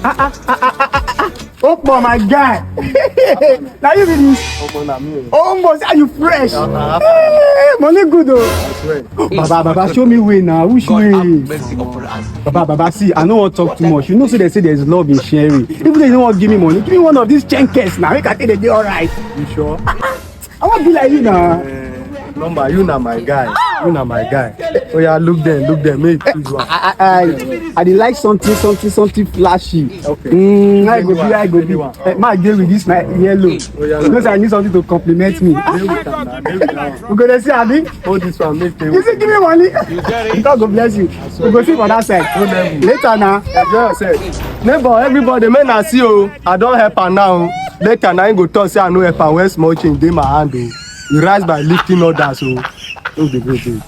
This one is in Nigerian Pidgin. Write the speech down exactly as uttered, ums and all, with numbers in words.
Ah, ah, ah, ah, ah, ah, ah. Opo, my guy. Now you be this. Omo, na me. Omo, say you fresh. Ah, ah. Hey, money good though. I swear. Baba, Baba, show me way now. Which God way? Have mercy upon us. Baba, Baba, see, I no wan talk too much. You know, say they say there's love in sharing. Even they no wan give me money, give me one of these chenkers now. Make I take the day alright. You sure? I wan be like you now. Eh, number, you na my guy. You na my guy. Oh yeah, look there, look there. Make you choose one. I, I, I, I dey like something, something, something flashy. Okay. Mm, I go be, Anyone, I go be. anyone. Eh, ma dey with this my yellow. Oh, yeah, You know say I need something to compliment me. Dey with am now. Dey with that one. We go dey see, abi? Hold this one. Make they. You say give me money. God go bless you. We go see for that side. No level. Later now. Enjoy yourself. Neighbor, everybody, make I see you. I don help am now. Later now, you go talk say I no help am. When small change dey my hand o. You rise by lifting others o. No dey go dey.